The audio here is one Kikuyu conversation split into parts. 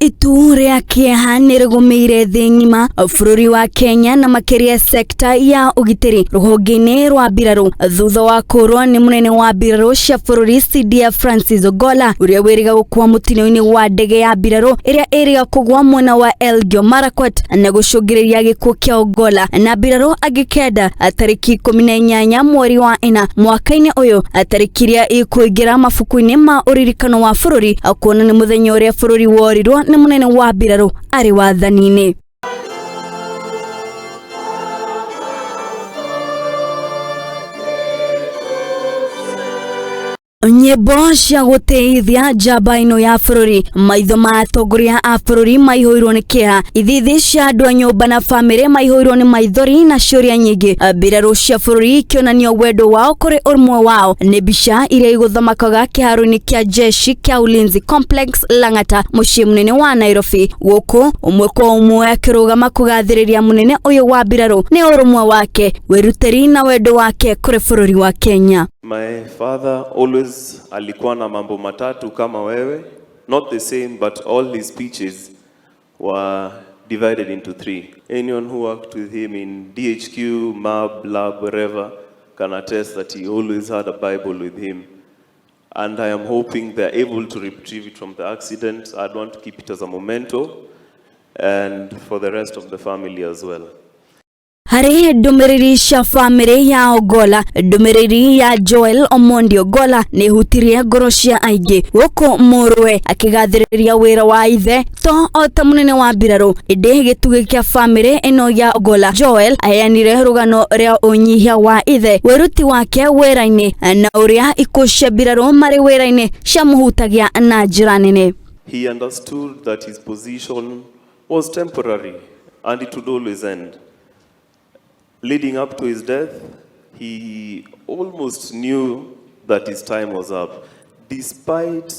Itu rĩa kĩeha nĩ rĩgũmĩire thĩ ng'ima bũrũri wa Kenya na makĩria sekta ya ũgitĩri rũhonge-inĩ rwa mbirarũ thutha wa kũũrwo nĩ mũnene wa mbirarũ cia bũrũri CDF Francis Ogolla ũrĩa wĩrĩga gũkua mũtino-inĩ wa ndege ya mbirarũ ĩrĩa ĩrĩga kũgwa mwena wa Elgeyo Marakwet na gũcũngĩrĩria gĩkuũ kĩa Ogolla na mbirarũ angĩ kenda tarĩki 18 mweri wa 4 mwaka-inĩ ũyũ, tarĩki iria ikũingĩra mabuku-inĩ ma ũririkano wa bũrũri kuona nĩ mũthenya ũrĩa bũrũri worirwo nĩ mũnene wa mbirarũ arĩ wathani-inĩ. Nyĩmbo cia gũtĩithia njamba ĩno ya bũrũri, maitho ma atongoria a bũrũri maihũirwo nĩ kĩeha, ithithi cia andũ a nyũmba na bamĩrĩ maihũirwo nĩ maithori na ciũria nyingĩ, mbirarũ cia bũrũri ikĩonania wendo wao kũrĩ ũmwe wao. Nĩ mbica iria igũthamakaga kĩharo-inĩ kĩa jeshi kĩa Ulinzi Complex Lang'ata, mũciĩ mũnene wa Nairobi. Gũkũ ũmwe kwa ũmwe akĩrũgama kũgathĩrĩria mũnene ũyũ wa mbirarũ nĩ ũrũmwe wake, wĩrutĩri na wendo wake kũrĩ bũrũri wa Kenya. My father always alikuwa na mambo matatu kama wewe, not the same, but all his speeches were divided into three. Anyone who worked with him in DHQ, MAB, Lab, wherever, can attest that he always had a Bible with him. And I am hoping they're able to retrieve it from the accident. I'd want to keep it as a memento and for the rest of the family as well. Harĩ ndũmĩrĩri cia bamĩrĩ ya Ogolla, ndũmĩrĩri ya Joel Omondi Ogolla nĩ hutirie ngoro cia aingĩ gũkũ mũrũwe akĩgathĩrĩria wĩra wa ithe to o ta mũnene wa mbirarũ ĩndĩ gĩtugĩ kĩa bamĩrĩ ĩno ya Ogolla. Joel aheanire rũgano rĩa ũnyihia wa ithe, wĩruti wake wĩra-inĩ na ũrĩa ikuũ cia mbirarũ marĩ wĩra-inĩ ciamũhutagia na njĩra nene. He understood that his position was temporary and it would always end. Leading up to his death, he almost knew that his time was up, despite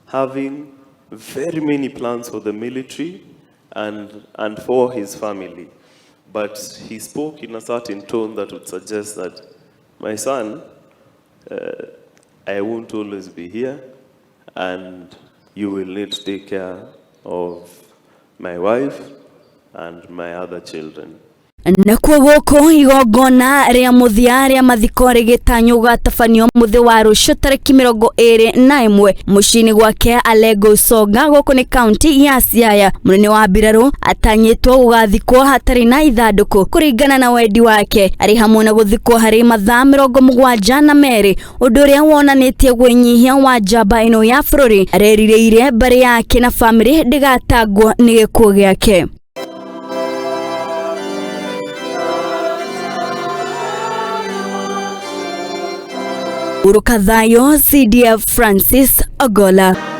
having very many plans for the military and for his family. But he spoke in a certain tone that would suggest that, my son, I won't always be here, and you will need to take care of my wife and my other children. Nakuo gũkũ igongona rĩa mũthia rĩa mathiko rĩgĩtanywo gũgatabanio mũthĩ wa rũciũ tarĩki 21 mũciĩ-inĩ gwake Alego Usonga gũkũ nĩ kaunti ya Siaya. Mũnene wa mbirarũ atanyĩtwo gũgathikwo hatarĩ na ithandũkũ kũringana na wendi wake, arĩ hamwe na gũthikwo harĩ mathaa 72, ũndũ ũrĩa wonanĩtie gwĩnyihia wa njamba ĩno ya bũrũri. Arerirĩire mbarĩ yake na bamĩrĩ ndĩgatangwo nĩ gĩkuũ gĩake. Urukathayo CDF Francis Ogolla.